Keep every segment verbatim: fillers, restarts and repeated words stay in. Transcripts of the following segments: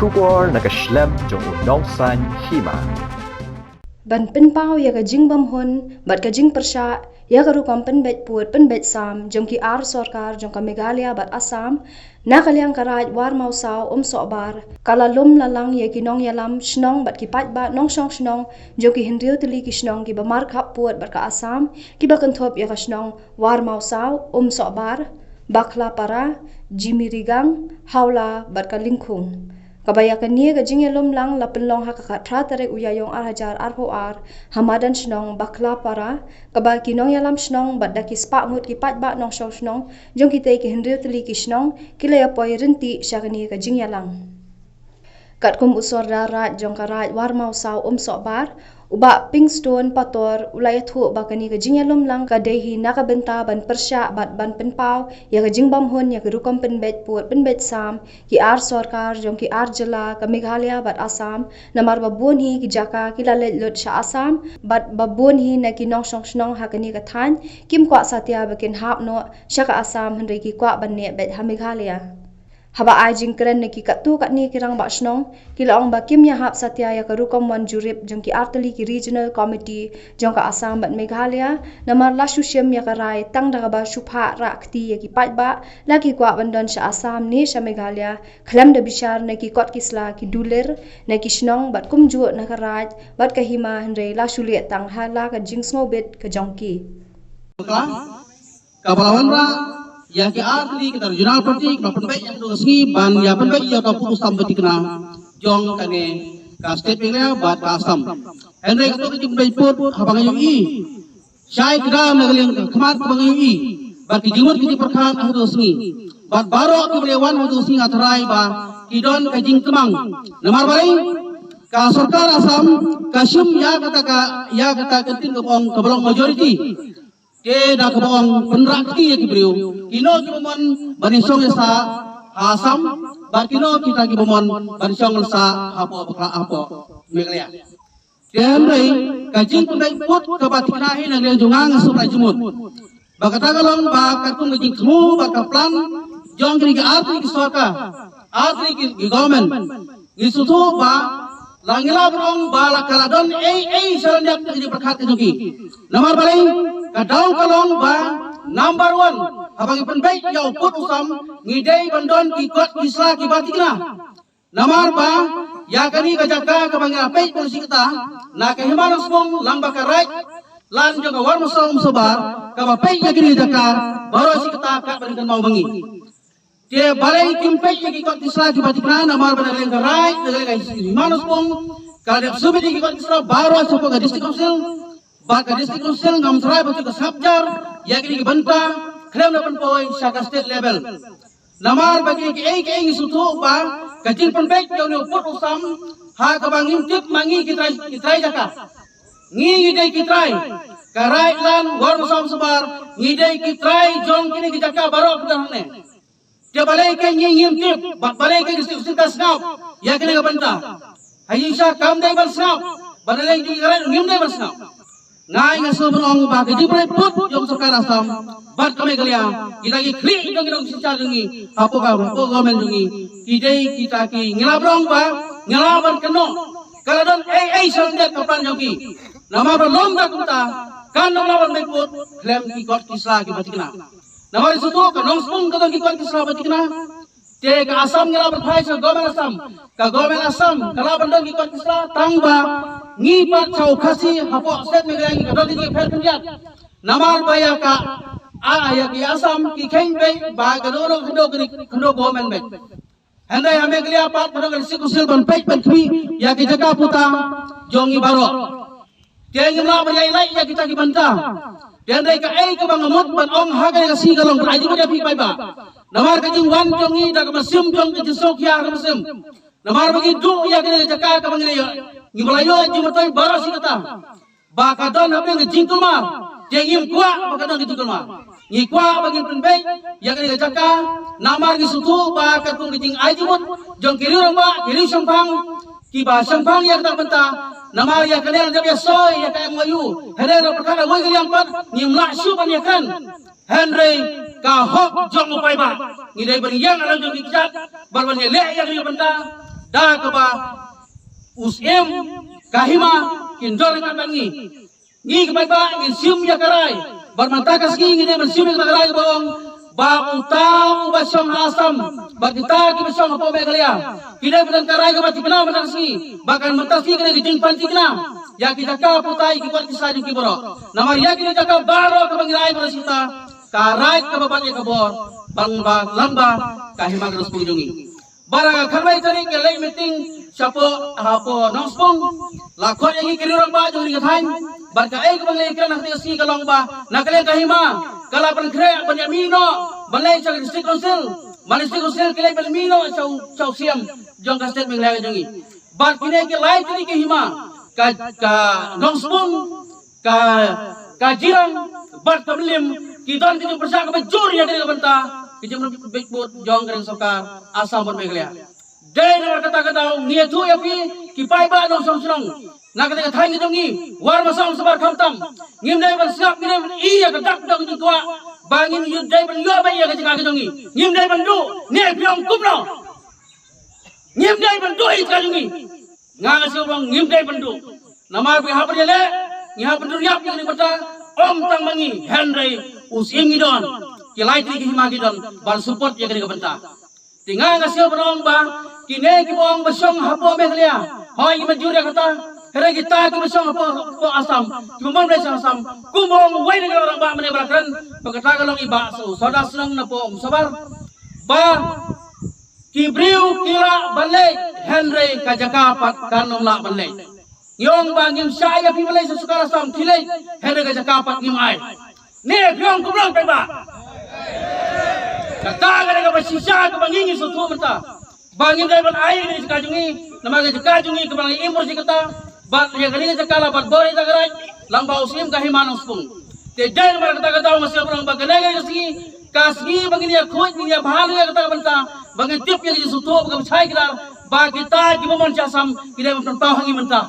Khubor na ka shlem jong u Nongsaiñ Hima. Ban pynpaw ïa ka jingbymhun bad ka jingpyrshah ïa ka rukom pynbeit pud pynbeit sam jong ki ar sorkar jong ka Meghalaya bad Assam, na ka liang ka Raid War Mawsaw Umsohbar, ka la lum la lang ïa ki nongïalam shnong bad ki paidbah nongshong shnong jong ki hynriew tylli ki shnong kiba markhap pud bad ka Assam, kiba kynthup ïa ka shnong War Mawsaw Umsohbar, Bakhlapara, Jimirigang, Hawla bad ka Lyngkhung. Kaba ïa kane ka jingïalum lang la pynlong ha ka khathra tarik u Ïaïong ar hajar arphew ar, ha madan shnong Bakhlapara, kaba ki nongïalam shnong bad da ki spah ngut ki paidbah nongshong shnong jong kitei ki hynriew tylli ki shnong ki la ïa poi ryntih sha kane ka jingïalang. Katkum u Sordar Raid jong ka Raid War Mawsaw Umsohbar, u Bah Pinkstone Pator, u la ïathuh ba kane ka jingïalum lang ka dei hi na ka bynta ban pyrshah bad ban pynpaw ïa ka jingbymhun ïa ka rukom pynbeit pud pynbeit sam ki ar sorkar jong ki ar jylla ka Meghalaya bad Assam, namar ba bun hi ki jaka ki la leit lut sha Assam bad ba bun hi na ki nongshong shnong ha kane ka thaiñ kim kwah satia ba kin hap noh sha ka Assam, hynrei ki kwah ban neh beit ha Meghalaya. Haba ai jingkren na ki katto katne ki rangbah shnong, ki la ong ba kim ïahap satia ïa ka rukom wan jurip jong ki ar tylli ki regional committee jong ka Assam bad Meghalaya, namar la shu shim ïa ka rai tang da kaba shu phah rah kti ïa ki paidbah, la ki kwah ban don sha Assam ne sha Meghalaya, khlem da bishar na ki kot ki sla ki dulir na ki shnong bad kumjuh na ka Raid bad ka Hima, hynrei la shu leh tang ha la ka jingsngewbit ka jong ki. Kaba la wanrah ïa ki ar tylli kita regional party kiba pynbeit ïa ka sngi ban ïa pynbeit ïa ka pud u sam ba thikna jong kane ka state Meghalaya bad ka Assam. Hynrei kato ka jingpynbeit pud haba nga ïohi, shai kdar na ka liang ka khmat kaba nga ïohi bad ki jingmut ki jingpyrkhat ha kato ka sngi bad baroh kiba la wan ha kato ka sngi nga tharai ba ki don ka jingtmang. Namar balei? Ka sorkar Assam ka shim ïa kata ka, ïa kata ka ktien kaba ong kaba long majority. Te da kaba ong pynrah kti ïa ki briew, kino kiba mon ban ïashong ïasah ha Assam bad kino kita kiba mon ban shong sah hapoh bakla hapoh Meghalaya. Te hynrei ka jingpynbeit pud kaba thikna hi na ka liang jong nga, nga sngewbha jingmut ba kata ka long ba katkum ka jingthmu bad ka plan jong kine ki ar tylli ki sorkar, ar tylli ki, ki government, ngi sngewthuh ba la ngi lah ban ong ba la ka la don ei ei shalyndet ka jingpyrkhat ka jong ki. Namar balei? Ka daw ka long ba number one, haba ngi pynbeit ïa u pud u sam, ngi dei ban don ki kot ki sla kiba thikna. Namar ba ïa kane ka jaka kaba ngi la peit ban shu kata, na ka Hima Nongspung lang bad ka Raid, lang jong ka War Mawsaw Umsohbar, kaba peit ïa kane ka jaka baroh shu kata, katba ngi kynmaw ba ngi Te balei kim peit ïa ki kot ki sla kiba thikna, namar ba na ka liang ka Raid, na ka liang ka Hima Nongspung, ka la dep submit ïa ki kot ki sla baroh shapoh ka District Council, bad ka District Council ngam tharai ba ki ka sngap jar ïa kine ki bynta khlem da pynpoi sha ka state level. Namar ba kine kiei kiei ngi sngewthuh ba ka jingpynbeit ïa une u pud u sam, ha kaba ngim tip ma ngi ki trai, ki trai jaka. Ngi, ngi dei ki trai, ka Raid, War Mawsaw Umsohbar, ngi dei ki trai jong kine ki jaka baroh ki don hangne. Te balei ke ngi ngim tip, ba-, balei ke District Council ka sngap ïa kane ka bynta? Ha ïing sha kam dei ban sngap, ba na liang jong ka Raid ngim dei ban sngap. Nga, nga sngew ban ong ba ka jingpynbeit pud jong sorkar Assam bad ka Meghalaya, kita ki khlieh jong ki nongsynshar jong ngi hapoh ka, hapoh government jong ngi, ki dei kita ki, ngi lah ban ong ba, ngi lah ban kynnoh, ka la don ei ei shalyndet ka plan jong ki. Namar ba lum da kumta, kan ym lah ban beit pud khlem ki kot ki sla kiba thikna. Namar shuh ka Nongspung ka don ki kot ki sla ba thikna. Te ka Assam ngi lah ban phai sha ka government Assam. Ka government Assam ka lah ban don ki kot ki sla, tang ba ngi pat sha u Khasi hapoh state Meghalaya ngi ka don ki jingpher khyndiat. Namar ba ïa ka, a, ïa ki Assam ki kheiñ beit ba ka don khyndew, khyndew government beit. Hynrei ha Meghalaya pat ka don ka District Council ban peit ban khmih ïa ki jaka puta jong ngi baroh. Te ngim lah ban ïaid lait ïa kita ki bynta. Te hynrei kaei kaba nga mut ban ong ha kane ka sngi ka long, ai jingmut ïa phi paidbah. Namar ka jingwan jong ngi da ka mynsiem jong ka jingsngewkhia ha ka mynsiem. Namar ba ngi duh ïa kane ka jaka kaba ngi la ïoh. Ngi ba la ïoh jingmyntoi baroh shi katta ba ka don hapdeng ka jingkulmar. Te ngim kwah ba ka don ka jingkulmar. Ngi kwah ba ngin pynbeit ïa kane ka jaka, namar ngi sngewthuh ba katkum ka jingai jingmut jong ki riew rangbah, ki riew shemphang, kiba shemphang ïa kata ka bynta, namar ïa kane la dep ïasoi ïa ka M O U, hynrei la pyrkhat ha kawei ka liang pat, ngim lah shuh ban ïakren. Hynrei ka hok jong u paidbah, ngi dei ban ïeng ha la jong ki kjat bad ban ïaleh ïa kane ka bynta. Da kaba u Syiem ka hima kin don ryngkat bad ngi. Ngi ki paidbah ngin shim ïa ka rai. Bad mynta ka sngi ngi dei ban shim ïa ka rai kaba ong ba uta uba shong ha Assam bad kita kiba shong hapoh Meghalaya ki dei ban don ka rai kaba thikna mynta ka sngi. Ba kan mynta ka sngi ka dei ka jingpynthikna ïa ki jaka putai ki kot ki sa jong ki baroh. Namar ïa ki jaka baroh kaba ngi rai baroh shisha ka rai kaba bat ïa ka bor bad ba lamba ka hima ka Nongspung jong ngi. Bad ha ka khatwei tarik ka leit meeting shapoh hapoh Nongspung. La khot ïa ngi ki riew rangbah jong ngi ka thaiñ. Bad kaei kaba ngi la ïakren ha kane ka sngi ka long ba na ka liang ka hima ka la pynkhreh ban ïa mih noh ban leit sha ka district council. Ban district council ki leit ban mih noh sha u, sha u Syiem jong ka state Meghalaya jong ngi. Bad kine ki lai tylli ki hima ka, ka Nongspung, ka, ka Jirang bad ka Mylliem ki don ka jingpyrshah kaba jur ïa kane ka bynta ka jingbeit vote jong ka sorkar Assam bad Meghalaya. Dei namar kata ka daw ngi ïathuh ïa phi ki paidbah nongshong shnong na kata ka thaiñ ka jong ngi, war masom sabar khamtam. Ngim dei ban sngap, ngim dei ban ïoh ïa ka dak dong jingkwah ba ngin ïoh dei ban ïoh ba ïa ka jaka ka jong ngi. Ngim dei ban duh. Ne phi ong kumno? Ngim dei ban duh ïa ka jong ngi. Nga nga sngewbang ngim dei ban duh. Namar ba ha ban ïaleh ngi ha ban dur ïap ïa kane ka bynta. Ym tang ma ngi hynrei u Syiem ngi don, ki lai tylli ki hima ki don ban support ïa kane ka bynta. Te nga nga sngewbang ong ba kine kiba ong ba shong hapoh Meghalaya hoi ngi mynjur ïa kata. Hynrei kita kiba shong hapoh, hapoh Assam, kiba mon ba shong Assam, kumba ong uwei na ki rangbah mynne ba la kren ba kata ka long i Bah Sawdar Syiem na poh Umsabar. Ba ki briew ki lah ban leit hynrei ka jaka pat kan ym lah ban leit. Ngi ong ba ngim shah ïa phi ban leit sha sorkar Assam, phi leit hynrei ka jaka pat ngim ai. Ne phi ong kumno phi ba? Kata ka dei kaba shisha kaba ngi ngi sngewthuh mynta ba ngim dei ban ai ïa ka jaka jong ngi namar ka jaka jong ngi kaba ngi im bor shi katta. Bad ïa kane ka jaka la bat bor ïa ka raid lang ba u Syiem ka hima Nongspung. Te dei namar kata ka daw nga sngewbang ba kane ka sngi, ka sngi ba ngin ïa khuid, ngin ïa bha ïa kata ka bynta ba ngin tip ïa ka jingsngewthuh ba ka bachai kdar ba kita kiba mon sha Assam ki dei ban pynpaw ha ngi mynta.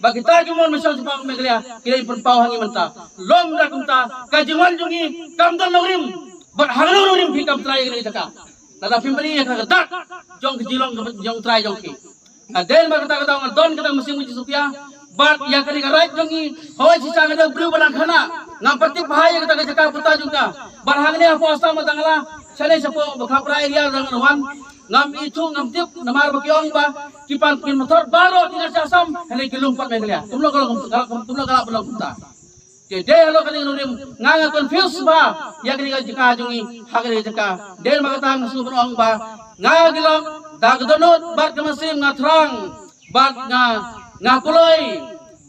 Ba kita kiba mon sha Meghalaya ki dei ban pynpaw ha ngi mynta. Lym da kumta ka jingwan jong ngi kam don nongrim. Bad ha nongrim phi kam trai ïa kane ka jaka. Lada phim bali ïa ka dak jong ka jinglong jong trai jong ki. Nga dei ba kata kata nga don kata ka mynsiem ka jingsngewsih bad ïa kane ka raid jong ngi. Hoi shisha nga dei u briew ba nang khana, ngam pat tip bha ïa kata ka jaka puta jong ka. Bad hangne hapoh Assam ba tang la shane shapoh ba khapra area dang wan. Ngam ithuh ngam tip namar ba ki ong ba ki pan kin motor baroh ki ngat sha Assam hynrei ki lum pat Meghalaya. Kumno ka long, kumno ka lah ban long kumta. Te dei halor kane ka nongrim nga nga confuse ba ïa kane ka jaka jong ngi ha kane ka jaka. Dei ma kata nga sngewbha ban ong ba nga ki lok da ka dohnud bad ka mynsiem nga thrang bad nga, nga kloi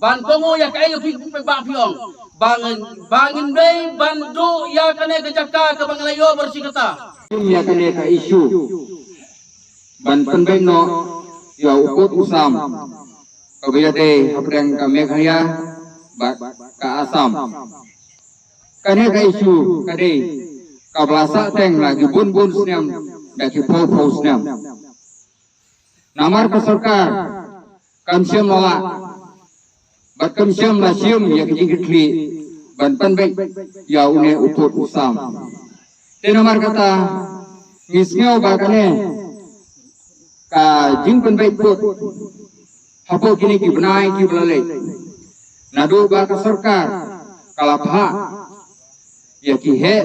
ban kohnguh ïa kaei ka phi ba phi ong ba ngin, ba ngin dei ban duh ïa kane ka jaka kaba nga la ïoh bor shi katta. Ïa kane ka issue ban pynbeit noh ïa u pud u sam kaba ïadei hapdeng ka Meghalaya bad ka Assam. Kane ka issue ka dei kaba la sah teng la ki bun bun snem, da ki phew phew snem. Namar ka sorkar kam shym la lah bad kam shym la shim ïa ka jingkitkhlieh ban pynbeit ïa une u pud u sam. Te namar kata ngi sngew ba kane ka jingpynbeit pud hapoh kine ki bnai kiba la leit, naduh ba ka sorkar ka la phah ïa ki heh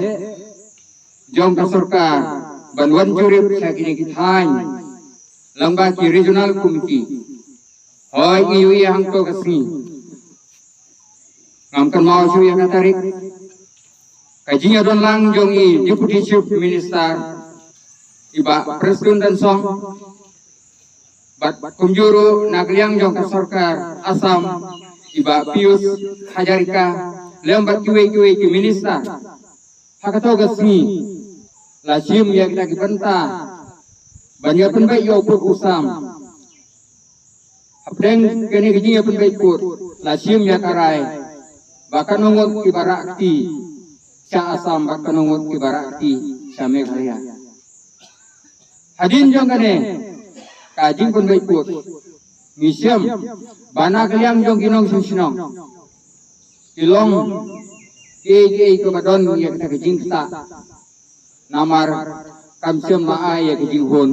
jong ka sorkar ban wan jurip sha kine ki thaiñ lyngba ki regional committee. Hoi ngi ïohi hangto ka sngi, ngam kynmaw shuh ïa ka tarik, ka jingïadon lang jong i Deputy Chief Minister, i Bah Prestone Tynsong, bad kumjuh ruh na ka liang jong ka sorkar Assam, i Bah Pijush Hazarika, lem bad kiwei kiwei ki minister. Ha kato ka sngi la shim ïa kita ki bynta ban ïa pynbeit ïa u pud u sam. Hapdeng kane ka jingïapynbeit pud la shim ïa ka rai ba katno ngut kiba rah kti sha Assam bad katno ngut kiba rah kti sha Meghalaya. Hadien jong kane ka jingpynbeit pud ngi shem ba na ka liang jong ki nongshong shnong ki long kiei kiei kiba don ïa kata ka jingktah. Namar kam shem ba ai ïa ka jinghun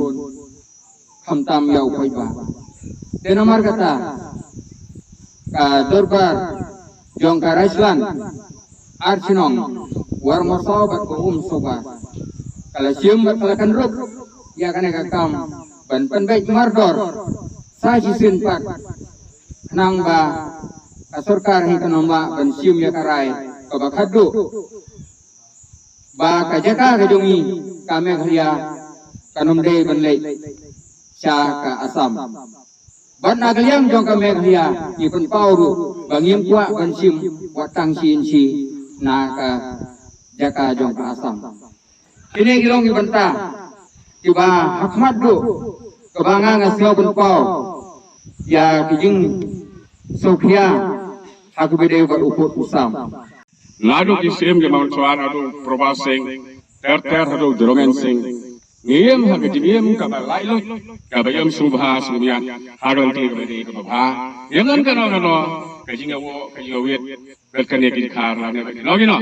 khamtam ïa u paidbah. Te namar kata ka dorbar jong ka Rajlan ar chnong, Warmoshaw bad ka Umsohbar, ka la shim bad ka la kynrup ïa kane ka kam ban pynbeit mardor sa shisien pat, khnang ba ka sorkar hi kan ym lah ban shim ïa ka rai kaba khatduh ba ka jaka ka jong ngi ka Meghalaya kan ym dei ban leit sha ka Assam. Bad na ka liang jong ka Meghalaya ngi pynpaw ruh ba ngim kwah ban shim wat tang shi inshi na ka jaka jong ka Assam. Kine ki long ki bynta kiba ha khmat duh kaba nga nga sngew pynpaw ïa ki jingsngewkhia ha kaba ïadei bad u pud u sam. Naduh ki Syiem ki Manswa, naduh Probal Singh, ter ter haduh Jurong Singh. Ngi im ha ka jingim kaba laitluid, kaba im sngewbha sngewmiat ha ka lynti kaba dei kaba bha. Ïa ngan kano kano ka jingïawoh ka jingïawit bad kane ki dkhar lane bad kino kino.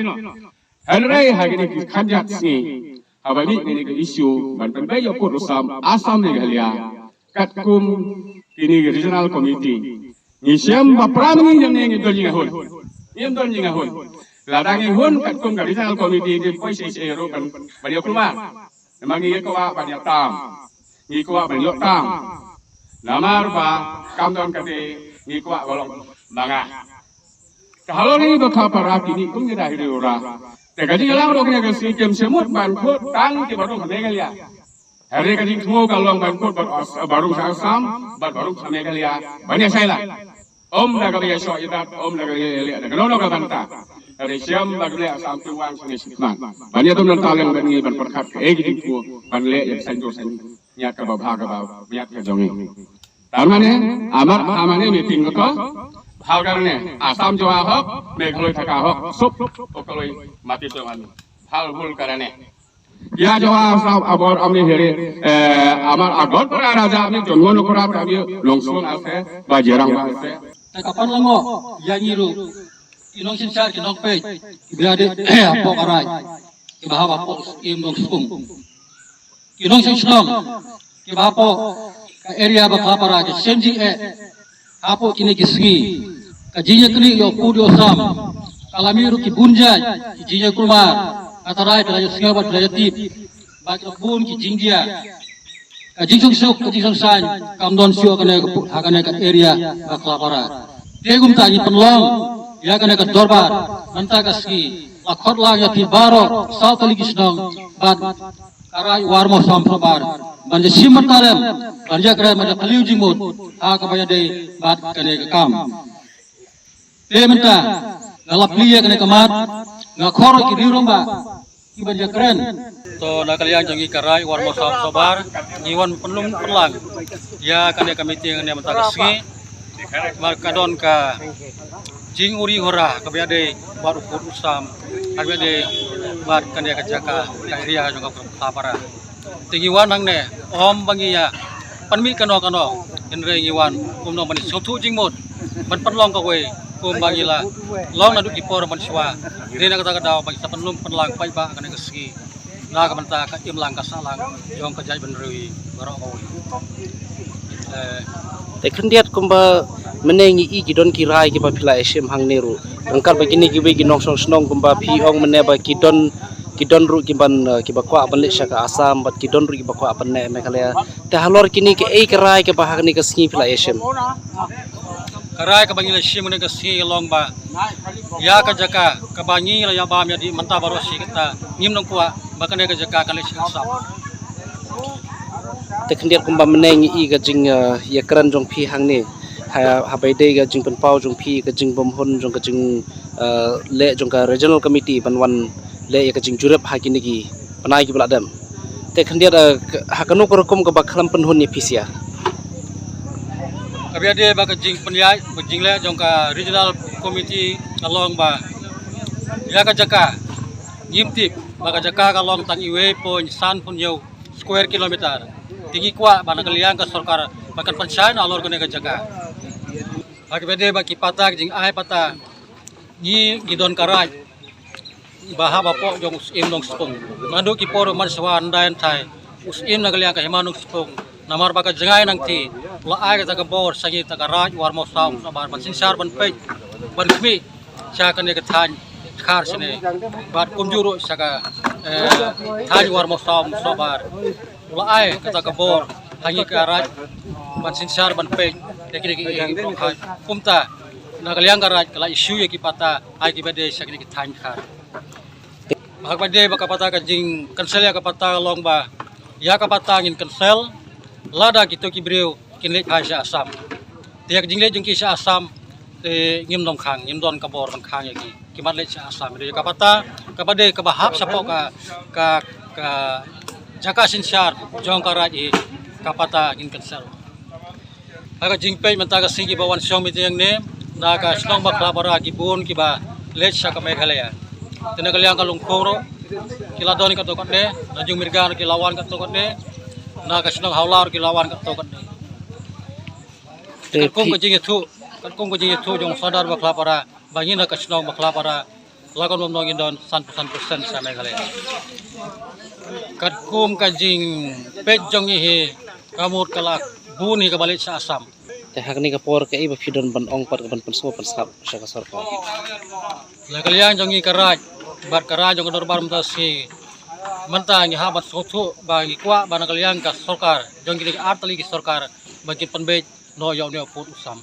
Hynrei ha kine ki khyndiat sngi haba mih kine ki issue ban pynbeit ïa u pud u sam Assam Meghalaya, katkum kine ki regional committee, ngi shem ba para ngi ïa ngi ngi don jingïahun. Ngim don jingïahun. Lada ngi hun katkum ka regional committee, ngim poi shisha ruh ban ban ïa kulmar. Namar ngi kwah ban ïa tam, ngi kwah ban ïoh tam. Namar ba kam don kata, ngi kwah ba long ma nga. Te halor ngi ba kha para kine kum ngi da hi ri ura. Te ka jingïalang ruh kine ka sngi kim shym mut ban kut tang kiba rung ha Meghalaya. Hynrei ka jingthmu ka long ban kut bad As-, ba rung sha Assam bad ba rung sha Meghalaya ban ïa shai lang. Ym da kaba ïa shoh ïa dat, ym da kaba ïa leh da kano kano ka bynta. Hynrei shem ba ka leh Assam te wan sha ngi sha khmat ban ïa tum nangta leng bad ngi ban pyrkhat kaei ka jingthmu ban leh ïa ka saiñdur saiñ ïa kaba bha kaba miat ka jong ngi. Tar mane, amar, amane meeting ko, bhal karne, Assam jo ahok, Meghalaya thaka ahok, sup, o kaloi, mati to mane. Bhal bhul karne. Ïa jo Assam abor amne here, eh, amar agot para raja amne, jongon para amne, longsung ase, bajirang ase. Te ka pan lango, ïa ngi ruh, ki nongsynshar ki nongpeit, ki ba ïadei hapoh ka rai, kiba hap hapoh Syiem Nongspung. Ki nongshong shnong kiba hapoh ka area Bakhlapara ki shem jingeh hapoh kine ki sngi. Ka jingïaknieh ïa u pud ïa u sam ka la mih ruh ki bun jait ki jingïakulmar, ka tharai phi la ïohsngew bad phi la ïatip ba ki la bun ki jingjia. Ka jingshongsuk ka jingshongsaiñ kam don shuh ha kane ka pu-, ha kane ka area Bakhlapara. Te kumta ngi pynlong ïa kane ka dorbar mynta ka sngi, la khot lang ïa phi baroh saw tylli ki shnong bad ka Raid Warmosam Sohbar ban ïa shim bynta lem ban ïa kren ban ïa kylliang jingmut ha kaba ïadei bad kane ka kam. Te mynta nga la plie ïa kane ka mat, nga khot ki riew rangbah ki ban ïa kren. To na ka liang jong ngi ka Raid Warmosam Sohbar ngi wan pynlong pynlang ïa kane ka meeting ne mynta ka sngi. Namar ka don ka jinguri hura kaba ïadei bad u pud u sam, kaba ïadei bad kane ka jaka ka area jong ka Bakhlapara. Te ngi wan hangne ym ba ngi ïa pynmih kano kano, hynrei ngi wan kumno ban sngewthuh jingmut ban pynlong kawei kumba ngi la long naduh ki por mynshuwa. Te na kata ka daw ba ngi sa pynlong pynlang paidbah kane ka sngi na ka bynta ka imlang ka sahlang jong ka jaitbynriew baroh kawei. Eh, te khyndiat kumba mynne ngi i ki don ki rai kiba phi la ïa shim hangne ruh. Ryngkat bad kine kiwei ki nongshong shnong kumba phi ong mynne ba ki don, ki don ruh ki ban, eh, kiba kwah ban leit sha ka Assam bad ki don ruh kiba kwah ban leit Meghalaya. Te halor kine kiei ki rai kiba ha kane ka sngi phi la ïa shim? Ka rai kaba ngi la shim kane ka sngi ka long ba ïa ka jaka kaba ngi la ïa bam ïa dih mynta baroh shi katta ngim nang kwah ba kane ka jaka kan leit sha ka Assam. Te khyndiat kumba mynne ngi i ka jing, eh, ïa kren jong phi hangne. Ha, haba ïadei ka jingpynpaw jong phi ka jingbymhun jong ka jing, eh, leh jong ka regional committee ban wan leh ïa ka jingjurip ha kine ki bnai kiba la dep. Te khyndiat, eh, ha kano ka rukom kaba khlem pynhun ïa phi sha. Kaba ïadei bad ka jingpynïaid, ka jingleh jong ka regional committee ka long ba ïa ka jaka ngim tip ba ka jaka ka long tang iwei point san phew hynñiew square kilometer. Te ngi kwah ba na ka liang ka sorkar ba kan pynshai nalor kane ka jaka. Ha kaba ïadei bad ki patta, ka jingai patta, ngi, ngi don ka raid ba hap hapoh jong u Syiem Nongspung. Naduh ki por mynshuwa, hynrei hynrei u Syiem na ka liang ka hima Nongspung Namar ba ka jngai nangti u la ai kata ka bor sha ngi ta ka Raid War Mawsaw Mawsohbar ban synshar ban peit ban khmih sha kane ka thaiñ Dkhar shane bad kumjuh ruh sha ka, eh, thaiñ War Mawsaw Mawsohbar. U la ai kata ka bor ha ngi ka Raid ban synshar ban peit ïa kine ki ïing ki bor. Kumta na ka liang ka Raid ka la issue ïa ki patta ha kiba dei sha kine ki thaiñ Dkhar. Haba dei ba ka patta, ka jingcancel ïa ka patta ka long ba ïa ka patta ngin cancel lada kito ki briew kin leit phai sha Assam. Te ïa ka jingleit jong ki sha Assam te ngim don khang, ngim don ka bor ban khang ïa ki. Ki mat leit sha Assam. Ïa ka patta kaba dei kaba hap shapoh ka, ka, ka jaka synshar jong ka Raid hi, ka patta ngin cancel. Ha ka jingpeit mynta ka sngi kiba wan shong meeting hangne na ka shnong Bakhlapara ki bun kiba leit sha ka Meghalaya. Te na ka liang ka Lyngkhung ruh ki la don katto katne, na Jungmirga ruh ki la wan katto katne, na ka shnong Hawlar ki la wan katto katne. Te katkum ka jingïathuh, katkum ka jingïathuh jong u Sordar Bakhlapara ba ngi na ka shnong Bakhlapara la kan bam nong ngin don sanphew san percent sha Meghalaya. Katkum ka jingpeit jong ngi hi, ka mut ka la bun hi kaba leit sha Assam. Te ha kane ka por kaei ba phi don ban ong pat ban pynsngew pynsngap sha ka sorkar? Na ka liang jong ngi ka Raid bad ka Raid jong ka Dorbar mynta shi, mynta ngi hap ban sngewthuh ba ngi kwah ba na ka liang ka sorkar jong kine ki ar tylli ki sorkar ba kin pynbeit noh ïa une u pud u sam.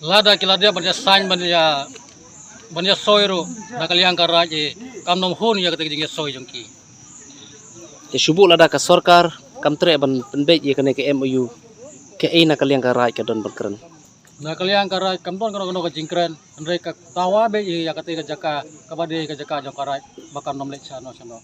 Lada ki la dep ban ïa sign ban ïa, ban ïa soi ruh na ka liang ka Raid, eh, kam nym hun ïa kata ka jingïasoi jong ki. Te shu buh lada ka sorkar kam treh ban pynbeit ïa kane ka M O U, kaei na ka liang ka Raid ka don ban kren? Na ka liang ka Raid kam don kano kano ka jingkren, hynrei ka dawa beit ïa kata ka jaka kaba dei ka jaka jong ka Raid ba kan nym leit shano shano.